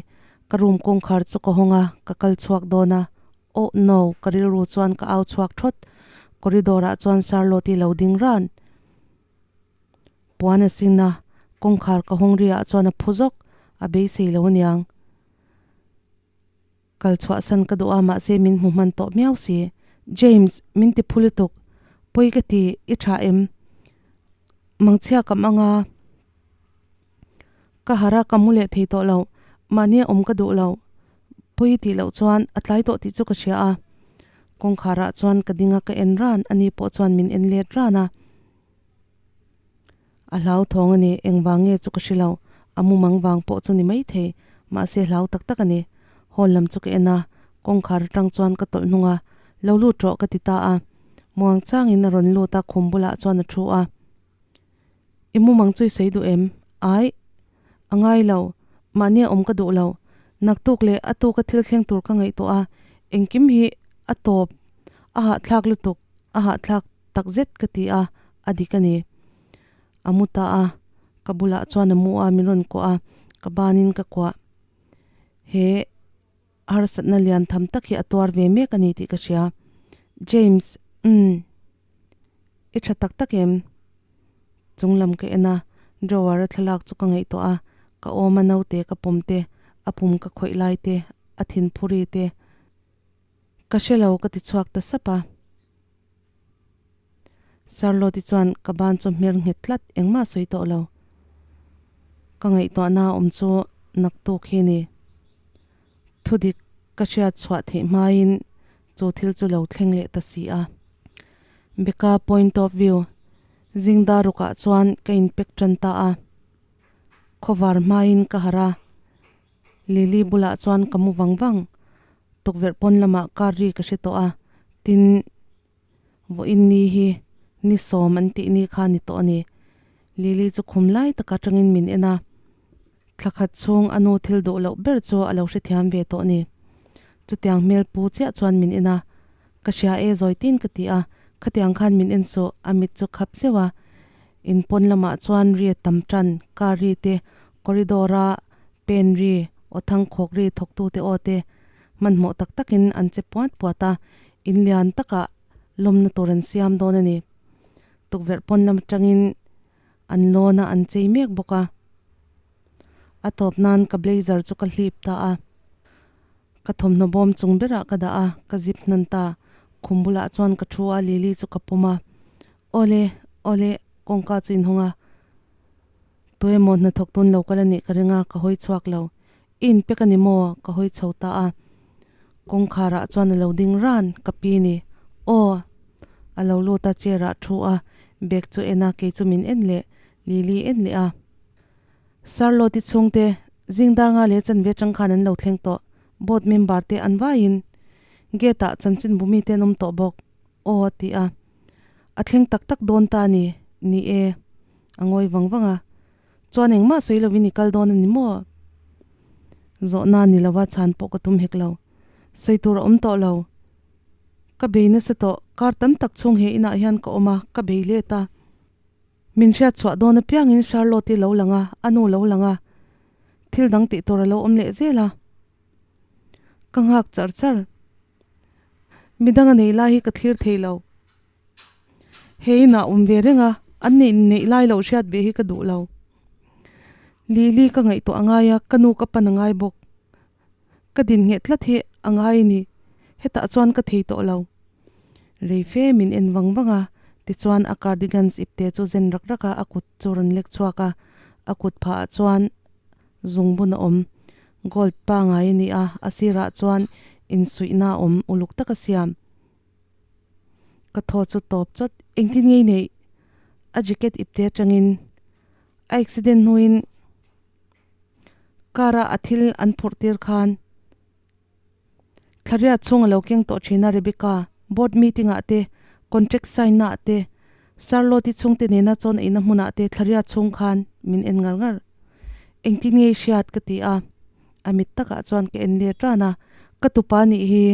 Ka room kawngkhar chu ka hawng a, ka kal chhuak dawn a. Oh no, ka rilru chuan ka au chhuak thawt. Corridor ah chuan Charlotte-i lo ding ran. Puan a sin a, kawngkhar ka hawng ri ah chuan a phu zawk, a beisei lo aniang. Kal chhuahsan ka duh a mahse min hmu hman tawh miau si. James, min ti phu lutuk. Pawi ka ti, i tha em? Mangchhia ka mang a. Ka harh a, ka mu leh thei tawh lo. Mahni a awm ka duh lo. Pawi tih loh chuan a tlai tawh tih chu ka hria a. Kawngkhar ah chuan ka ding a ka en ran, ani pawh chuan min en let ran a. A hlau thawng a ni, engvang nge chu ka hre lo, a mumang vang pawh chu ni maithei, mahse hlau tak tak a ni. Hall lam chu ka en a, kawngkhar atang chuan ka tawlh hnung a, Lo lut rawh ka ti ta a. Muang changin a rawn lut a, khum bulah chuan a thu a. I mumang chu i sawi duh em? Aih, a ngai lo, mahni a awm ka duh lo. Naktuk leh a tuka thil thleng tur ka ngaihtuah a, engkim hi a tawp, a hahthlak lutuk, a hahthlak. Tak zet ka ti a, a dik a ni. A mu ta a, ka bulah chuan a mu a, min rawn kuah a, ka banin ka kuah. He harsatna lian tham tak hi a tuar ve mek a ni tih ka hria. James, umm, i tha tak tak em? Chung lam ka en a, drawer a thlalak chu ka ngaihtuah a, ka awm a naute ka pawm te, a pum ka khawih lai te, a thinphuri te, Ka hre lo ka ti chhuak ta sap a. Charlotte-i chuan ka ban chu hmer nghet tlat engmah sawi tawh lo. Ka ngaihtuahna awm chu naktuk hi ni. Thudik ka hriat chhuah theih hmain chu thil chu lo thleng leh ta si a. Becca point of view zingdar rukah chuan ka inpek tan ta a. Khawvar hmain ka harh a. Lily bulah chuan ka mu vang vang. Tukverh pawn lamah car ri ka hre tawh a, tin vawiin ni hi ni sawm an tih ni kha ni tawh a ni. Lily chu khum lai taka tangin min en a, thla khat chhung a nu thil duh loh ber chu a lo hrethiam ve tawh a ni. Chutiang hmel pu chiah chuan min en a, Ka hria e zawi tin ka ti a, khatiang khan min en suh, a mit chu khap zeuh a. In pawn lamah chuan ri a tam tan, car ri te, corridor a pen ri, aw thang khawk ri thawktu te aw te hmanhmawh tak takin an che puat puat a, in lian takah lawmna tur an siam dawn a ni. Tukverh pawn lam atangin an lawn a, an chei mek bawk a. A tawp nan ka blazer chu ka hlip ta a. Ka thawmhnaw bawm chung berah ka dah a, ka zip hnan ta. Khum bulah chuan ka thu a, Lily chu ka pawm a. Awle, awle, kawngka chu inhawng a. Tuemaw hnathawk tun lo kal a nih ka ring a, ka hawi chhuak lo. I inpek a ni maw? Ka hawi chho ta a. Kawngkharah chuan a lo ding ran, ka pi ni. Aw. A lo lut a, chair ah thu a, bag chu en a, kei chu min en leh, Lily en leh a. Charlotte-i chhungte zingdar nga leh chanve atang khan an lo thleng tawh. Board member te an vaiin gate ah chanchin bumi te an awm tawh bawk. Aw a ti a. A thleng tak tak dawn ta a ni. Ni e. A ngawi vang vang a. Chuan engmah sawi lovin i kal dawn a ni maw? Zawhna ni lova chhan pawh ka tum hek lo. Sawi tur a awm tawh lo. Ka bei nasa tawh. Kar tam tak chhung he inah hian ka awm a, ka bei let a. Min hriat chhuah dawn apiangin Charlotte-i lo lang a, a nu lo lang a, thil dang tih tur a lo awm leh zel a. Ka nghak char char. Midang a nei lai hi ka thlir thei lo. He inah awm ve reng a, an neih neih lai loh hriat ve hi ka duh lo. Lily ka ngaihtuah a ngai a, ka nu ka pan a ngai bawk. Ka din ngheh tlat hi a ngai a ni, hetah chuan ka thei tawh lo. Rei fe min en vang vang a, tichuan a cardigans ipte chu zen rak rak a, a kut chu rawn lek chhuak a, a kut phah ah chuan zungbun a awm. Gold pangai a ni a, a sirah chuan insuihna a awm uluk taka siam. Ka thaw chu tawp chawt, engtin nge i neih? A jacket ipte atangin a accident hnuin Car a a thil an phurh tir khan thlariat chhung a lo keng tawh thin a Rebecca, board meeting ah te, contract sign na ah te, Charlotte-i chhungte nena chawn eina hmunah te thlariat chhung khan min en ngar ngar. Engtin nge i hriat ka ti a, a mit takah chuan ka en let ran a, ka tupa nih hi.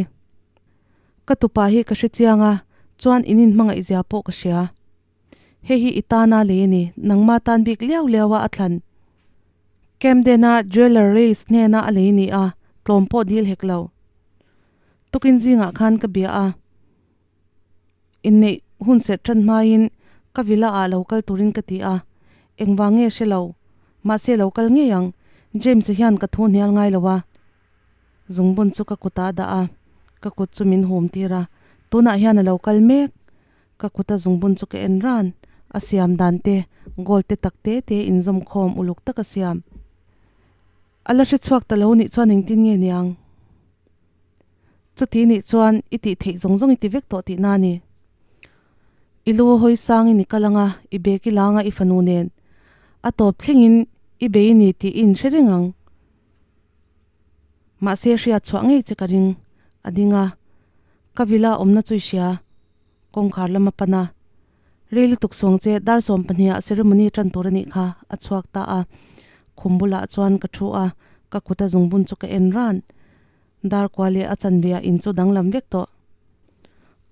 Ka tupa hi ka hre chiang a, chuan in inhmangaih zia pawh ka hria. Hei hi i tana lei a ni, nangma tan bik liau liau a a thlan. Camden-a Jeweller Race hnena a lei ni a, tlawm pawh dil hek lo. Tukin zingah khan ka bia a, inneih hun serh tan hmain ka villa ah lo kal turin ka ti a, engvang nge hre lo, mahse lo kal ngei ang, James-a hian ka thu hnial ngai lo a. Zungbun chu ka kutah a dah a, ka kut chu min hum tir a, tunah hian a lo kal mek. Ka kuta zungbun chu ka en ran, a siam dan te, gold te tak te te inzawm khawm uluk tak a siam. A la hre chhuak ta lo nih chuan engtin nge niang? Chuti nih chuan i tih theih zawng zawng i ti vek tawh tihna a ni. I lu hawi sangin i kal anga, i bek i langa i fanu nen a tawp thlengin i bei ni tih i inhre reng ang. Mahse hriat chhuah ngei che ka ring a ding a, ka villa awmna chu i hria, kawngkhar lam a pan a. Rei lutuk suang che dar 12 ah ceremony tan tur a nih kha a chhuak ta a, khum bulah chuan ka thu a, ka kut a zungbun chu ka en ran. Dar kua leh a chanve ah in chu danglam vek tawh.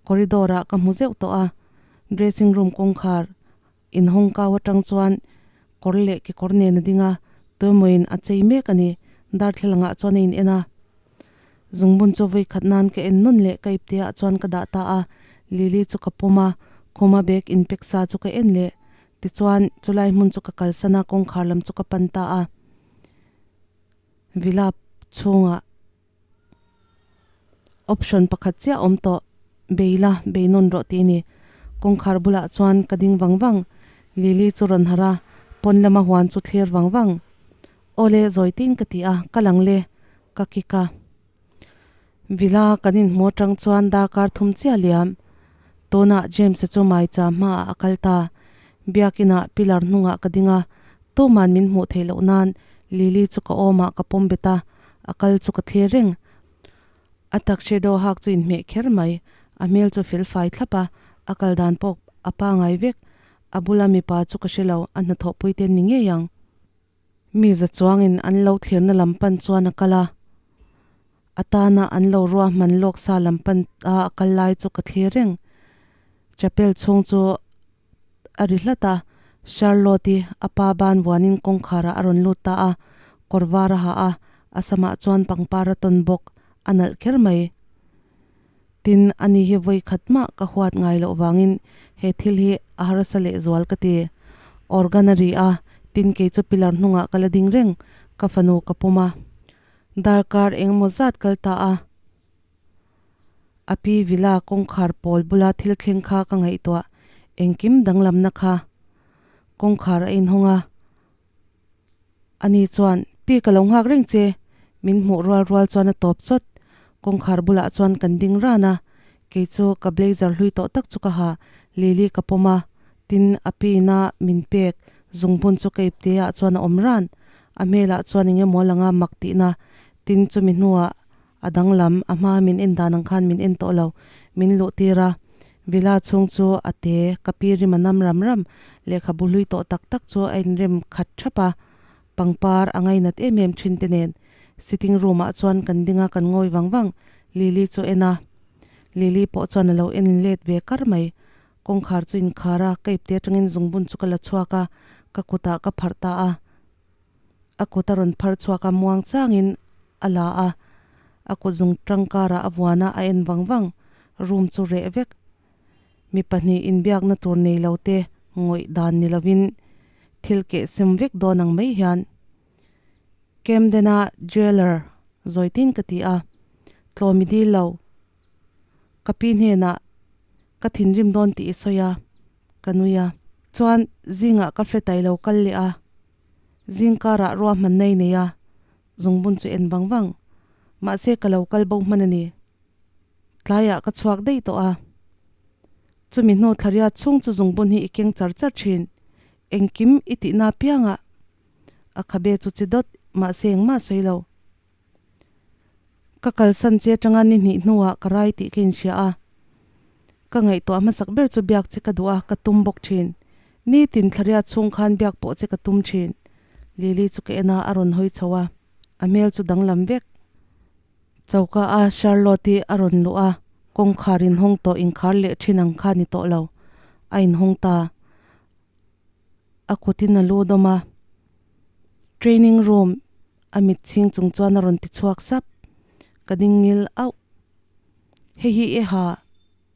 Corridor ah ka hmu zeuh tawh a, dressing room kawngkhar inhawng kau atang chuan kawr leh kekawr nen a ding a, tuemawiin a chei mek a ni. Darthlalang ah chuan a in en a. Zungbun chu vawi khat nan ka en nawn leh ka ipte ah chuan ka dah ta a, Lily chu ka pawm a, khuma bag in pack sa chu ka en leh. Tichuan chulai hmun chu ka kalsan a, kawngkhar lam chu ka pan ta a. Villa chhungah option pakhat chiah awm tawh, bei la, bei nawn rawh tih a ni. Kawngkhar bulah chuan ka ding vang vang, Lily chu rawn harh a, pawn lama huan chu thlir vang vang. Awle zawi tin ka ti a, ka lang le, ka kik a. Villa kan inhmu atang chuan darkar thum chiah liam. Tunah James-a chu maicha hmaah a kal ta. Biakinah pillar hnungah ka ding a, tuman min hmuh theih loh nan Lily chu ka awmah ka pawm bet a, a kal chu ka thlir reng. A tuxedo hak chu inhmeh kher mai, a hmel chu fel fai thlap a, a kal dan pawh a pangai vek. A bula mipa chu ka hre lo, a hnathawhpui te an ni ngei ang. Mi za chuangin an lo thlirna lam pan chuan a kal a, a tana an lo ruahman lawk sa lam pan a a kal lai chu ka thlir reng. Chapel chhung chu a ri hlat a, Charlotte-i a pa ban vuanin kawngkharah a rawn lut ta a, kawr var a ha a, a samah chuan pangpar a tawn bawk, a nalh kher mai. Tin, ani hi vawi khat mah ka huat ngai loh vangin he thil hi a harsa lehzual ka ti. Organ a ri a, tin kei chu pillar hnungah ka la ding reng, ka fanu ka pawm a. Darkar engemaw zat kal ta a, a pi villa kawngkhar pawl bula thil thleng kha ka ngaihtuah, engkim danglamna kha. Kawngkhar a inhawng a. Ani chuan, Pi ka lo nghak reng che, min hmuh rual rual chuan a tawp chawt. Kawngkhar bulah chuan kan ding ran a, kei chu ka blazer hlui tawh tak chu ka ha, Lily ka pawm a, tin a piina min pek zungbun chu ka ipte ah chuan a awm ran. A hmelah chuan eng emaw langa mak tihna, tin chumi hnuah A danglam, a hma min en dan ang khan min en tawh lo, min luh tir a. Villa chhung chu a te, ka pi rim a nam ram ram, lehkhabu hlui tawh tak tak chu a inrem khat thap a, pangpar a ngainat em em thin te nen. Sitting room ah chuan kan ding a, kan ngawi vang vang, Lily chu en a. Lily pawh chuan a lo en let ve kar mai. Kawngkhar chu inkhar a, ka ipte atangin zungbun chu ka la chhuak a, ka kutah ka pharh ta a. A kut a rawn phar chhuak a, muang changin a la a, a kut zung tangkarah a vuan a, a en vang vang. Room chu reh vek. Mi pahnih inbiakna tur nei lo te ngawih dan ni lovin thil keh sem vek dawn ang mai hian Camden-a jeweller zawi tin ka ti a, tlawm i dil lo. Ka pi hnenah ka thinrim dawn tih i sawi a, ka nui a. Chuan zingah ka flat ah i lo kal leh a. Zingkarah ruahman nei nei a, zungbun chu en vang vang. Mahse ka lo kal bo hman a ni. Tlaiah ka chhuak daih tawh a. Chumi hnu thlariat chhung chu zungbun hi i keng char char thin. Engkim i tihna apiangah a khabe chu chi dawt, mahse engmah sawi lo. Ka kalsan che atanga ni hnih hnuah ka rai tih ka inhria a. Ka ngaihtuah hmasak ber chu biak che ka duh a, ka tum bawk thin. Nitin thlariat chhung khan biak pawh che ka tum thin. Lily chu ka en a, a rawn hawi chho a. A hmel chu danglam vek. Choka a Charlotte-i a rawn luh a, kawngkhar inhawng tawh inkhar leh thin ang kha ni tawh lo. A inhawng ta. A kutin a lu dawm a. Training room a mit chhing chung chuan a rawn ti chhuak sap. Ka ding ngil auh. Hei hi i ha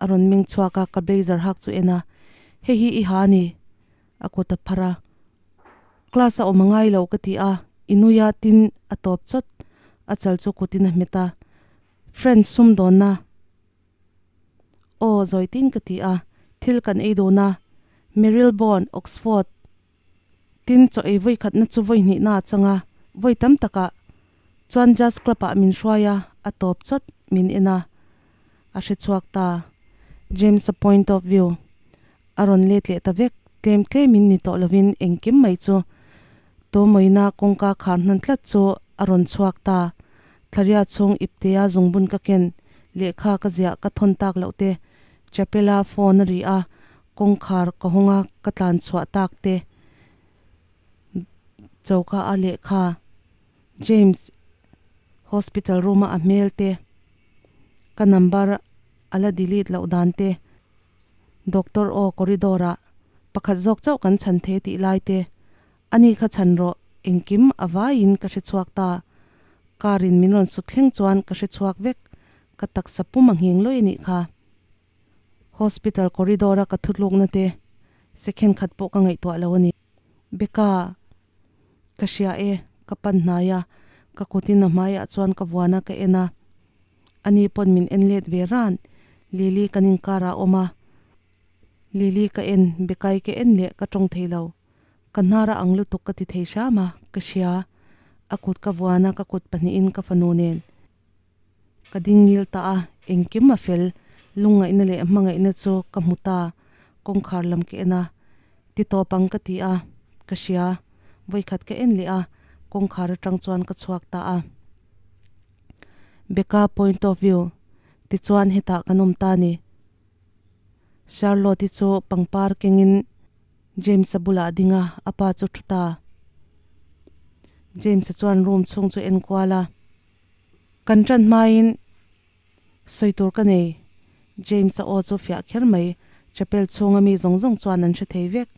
a rawn meng chhuak a, ka blazer hak chu en a. Hei hi i ha a ni a kut a phar a. Class a awm a ngai lo ka ti a, i nui a tin a tawp chawt. A chal chu kutin a hmet a. Friends sumdawnna. Aw, zawitin ka ti a. Thil kan ei dun a. Marylebone, Oxford. Tin, chaw ei vawi khatna chu vawi hnihna a chang a. Vawi tam takah chuan Jazz Club-ah min hruai a, a tawp chawt min en a. A hre chhuak ta. James-a point of view a rawn let leh ta vek. Tlem tlemin ni tawh lovin engkim mai chu Tawmawina kawngka khar hnan tlat chu a rawn chhuak ta. Thlaria chhung iptea zungbun ka ken, lehkha ka ziah ka thawn tak loh te, Chapela phone a ri a, kawngkhar ka hawng a ka tlan chhuah tak te, choka a lehkha, James hospital room a a hmel te, ka number a la delete loh dan te, Doctor aw corridor ah pakhat zawk chauh kan chhan thei tih lai te, ani kha chhan rawh engkim a vaiin ka hre chhuak ta. Car in min rawn sut thleng chuan ka hre chhuak vek, ka taksa pum a nghing lawih anih kha. Hospital corridor a ka thutlukna te second khat pawh ka ngaihtuah lo a ni. Becca, ka hria e, ka pan hnai a, ka kutin a hmaiah chuan ka vuan a ka en a. Ani pawn min en let ve ran, Lily kan inkar ah a awm a. Lily ka en, Becca-i ka en leh ka tawng thei lo. Ka hnar a ang lutuk ka ti thei hram a, ka hria. A kut ka vuan a, ka kut pahnihin ka fanu nen ka ding ngil ta a, engkim a fel, lungngaihna leh hmangaihna chu ka hmu ta, kawngkhar lam ka en a, ti tawp ang ka ti a, ka hria, vawikhat ka en leh a, kawngkhar atang chuan ka chhuak ta a. Becca point of view, tichuan hetah kan awm ta ni. Charlotte-i chu pangpar kengin James-a bulah a ding a, a pa chu thu ta. James-a chuan room chhung chu en kual a, Kan tan hmain sawi tur ka nei. James-a aw chu fiah kher mai, chapel chhunga mi zawng zawng chuan an hre thei vek.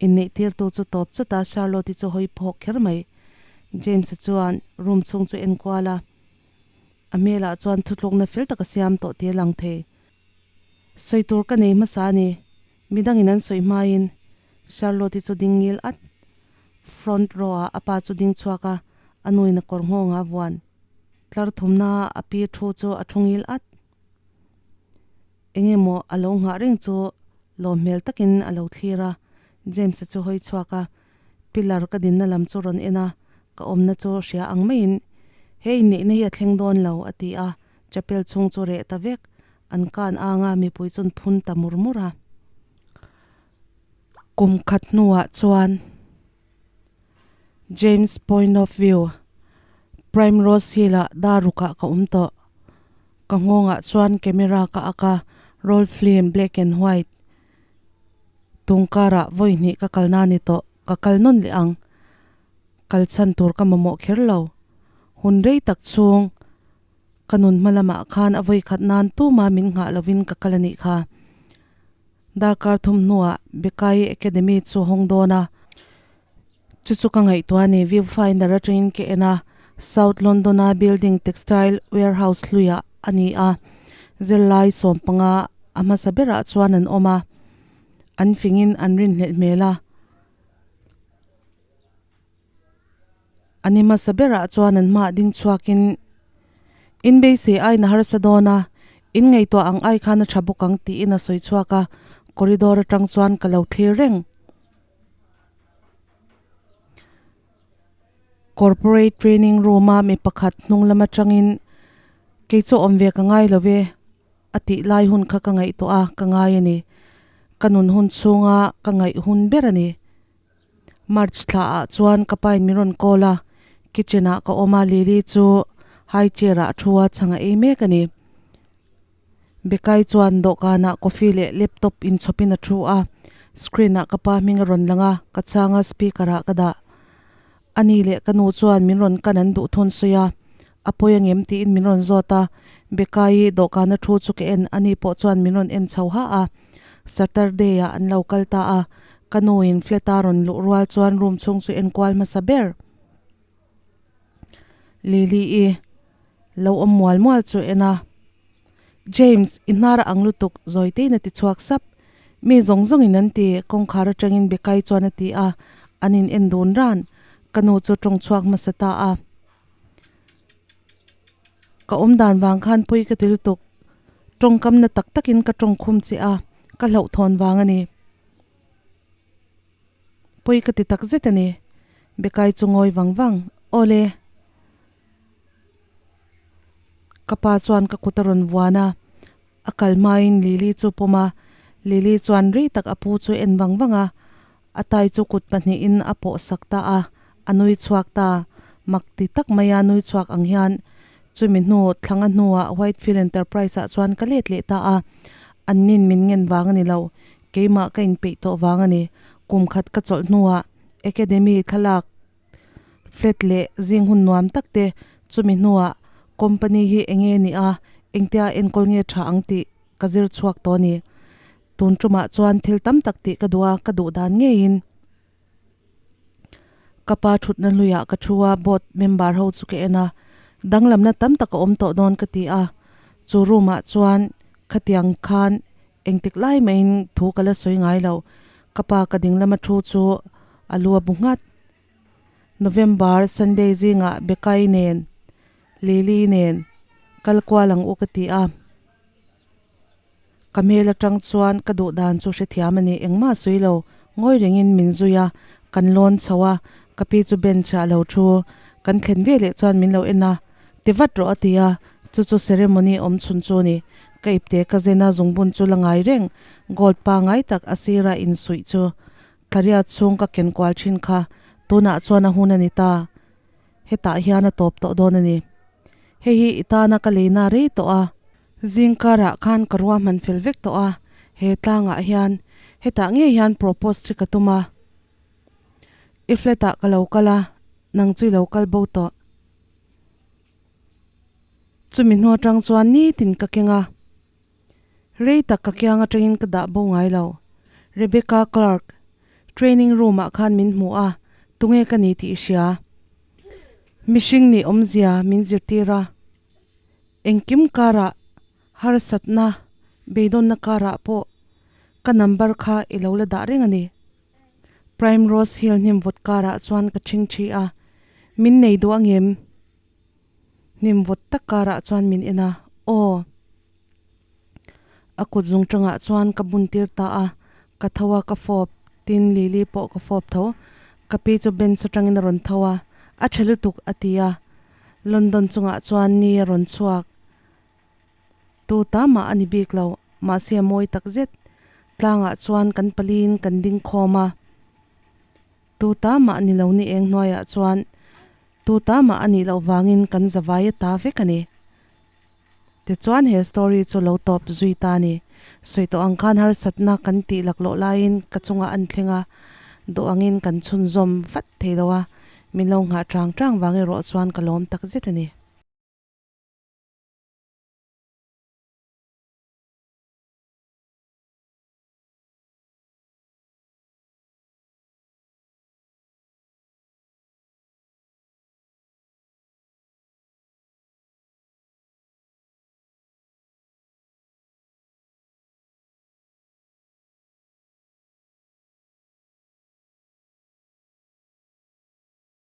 Inneih tirtu chu tawp chawt a, Charlotte-i chu hawi phawk kher mai. James-a chuan room chhung chu en kual a, a hmelah chuan thutlukna fel tak a siam tawh tih a lang thei. Sawi tur ka nei hmasa a ni. Midangin an sawi hmain Charlotte-i chu ding ngil at. Front row-ah a pa chu ding chhuak a, a nuin a kawr nghawng a vuan. Tlar thumna a pi thu chu a thu ngil at. Eng emaw a lo nghah reng chu lawm hmel takin a lo thlir a. James-a chu hawi chhuak a, pillar ka dinna lam chu rawn en a, ka awmna chu hria ang maiin, He inneihna hi a thleng dawn lo, a ti a. Chapel chhung chu reh ta vek, an kan anga mipui chuan phun ta mur mur a. Kum khat hnuah chuan James Point of View, Primrose Hill-ah darukah ka awm tawh. Ka nghawngah chuan camera ka ak a, roll film black and white tungkarah vawi hnih ka kalna a ni tawh, ka kal nawn leh ang. Kal chhan tur ka mamawh kher lo. Hun rei tak chhung ka nun hma lamah khan a vawi khat nan tuma min nghah lovin ka kal a nih kha. Darkar thum hnuah Bekai Academy chu hawng dawn a, chu chu ka ngaihtuah a ni. Viewfinder atangin ka en a, South London-a building textile warehouse hluiah a ni a, zirlai sawmpanga a hmasa berah chuan an awm a, an fingin an rinhlelh hmel a. A ni hmasa berah chuan an hmaah ding chhuakin, In beisei aiin a harsa dawn a, in ngaihtuah ang ai khan a tha bawk ang tiin a sawi chhuak a, corridor atang chuan ka lo thlir reng. Corporate training room a mi pakhat hnung lam atangin, Kei chu awm ve ka ngai lo ve, a tih lai hun kha ka ngaihtuah a, ka ngai a ni. Ka nun hun chhunga ka ngaih hun ber a ni. March thla ah chuan ka pa in min rawn call a, kitchen ah ka awm a, Lily chu high chair ah a thu a, chhang a ei mek a ni. Bekai chuan dawhkan ah coffee leh laptop inchhawp in a thu a, screen ah ka pa hming a rawn lang a, ka chhang a speaker ah ka dah. Ani leh ka nu chuan min rawn kan an duh thun sawi a, a pawi angem tiin min rawn zawt a, Bekai dawhkan a thu chu ka en, ani pawh chuan min rawn en chho ha a. Saturday ah an lo kal ta a, ka nu in flat a rawn luh rual chuan room chhung chu en kual hmasa ber. Lily i lo awm mual mual chu en a, James i hnar a ang lutuk zawi tein a ti chhuak sap. Mi zawng zawng in an ti, kawngkhar atangin Bekai chuan a ti a, an in en dun ran. Ka nu chu tawng chhuak hmasa ta a. Ka awm dan vang khan pawi ka ti lutuk. Tawngkam na tak takin ka tawng khum che a, ka hlauhthawn vang a ni. Pawi ka ti tak zet a ni. Bekai chu ngawi vang vang, Awle. Ka pa chuan ka kut a rawn vuan a, a kal hmain Lily chu pawm a, Lily chuan rei tak a pu chu en vang vang a, a tai chu kut pahnihin a pawh sak ta a, a nui chhuak ta, mak ti tak maia nui chhuak ang hian chumi hnu thlanga hnuah Whitefield Enterprise ah chuan ka let leh ta a, an nin min ngen vang a ni lo, keimah ka inpeih tawh vang a ni, kum khat ka chawlh hnuah Academy thlalak Flat leh zing hun nuam tak te chumi hnuah company hi eng nge ni a, engtia enkawl nge tha ang tih ka zir chhuak tawh a ni. Tun tumah chuan thil tam tak tih ka duh a, ka duh dan ngeiin ka pa thutna hluiah ka thu a, board member ho chu ka en a, danglamna tam tak a awm tawh dawn ka ti a, chu room ah chuan khatiang khan Engtik lai maiin thu ka la sawi ngai lo. Ka pa ka ding lama thu chu a lu a bu nghat. November Sunday zingah Bekai nen, Lily nen kal kual ang u ka ti a. Ka hmel atang chuan ka duh dan chu hrethiam a ni. Engmah sawi lo, ngawi rengin min zui a, kan lawn chho a, ka pi chu bench ah a lo thu. Kan thlen veleh chuan min lo en a. Ti vat rawh a ti a, chu chu ceremony awm chhun chu a ni. Ka ipte ka zen a zungbun chu la ngai reng, gold pangai tak a sira insuih chu thlariat chhung ka ken kual thin kha tunah chuan a hun a ni ta. Hetah hian a tawp tawh dawn a ni. Hei hi i tana ka leina rei tawh a. Zingkarah khan ka ruahman fel vek tawh a, he tlangah hian hetah ngei hian propose che ka tum a. I flat ah ka lo kal a, nang chu i lo kal bo tawh. Chumi hnu atang chuan nitin ka keng a, rei tak ka kiang atangin ka dah bo ngai lo. Rebecca Clark, training room ah khan min hmu a, tunge ka ni tih i hria. Mihring nih awmzia min zirtir a, engkim karah harsatna, beidawnna karah pawh ka number kha i lo la dah reng a ni. Prime Rose Hill hnim vawt karah chuan ka ṭhing ṭhi a, min nei duh angem? Hnim vawt tak karah chuan min en a, Aw. A kut zung ṭangah chuan ka bun tir ta a, ka tho a, ka fawp, tin Lily pawh ka fawp tho. Ka pi chu bench aṭangin a rawn tho a, A ṭha lutuk, a ti a. London chungah chuan ni a rawn chhuak. Tu ta mah a ni bik lo, mahse a mawi tak zet. Tlangah chuan kan paliin kan ding khawm a. Tu ta mah ni lo ni eng hnuaiah chuan tu ta mah a nih loh vangin kan zavai a ta vek a ni. Tichuan he story chu lo tawp zui ta a ni. Sawi tawh ang khan harsatna kan tih laklawh laiin ka chungah an thleng a, duh angin kan chhunzawm vat thei lo a, min lo nghah chang chang vang erawh chuan ka lawm tak zet a ni.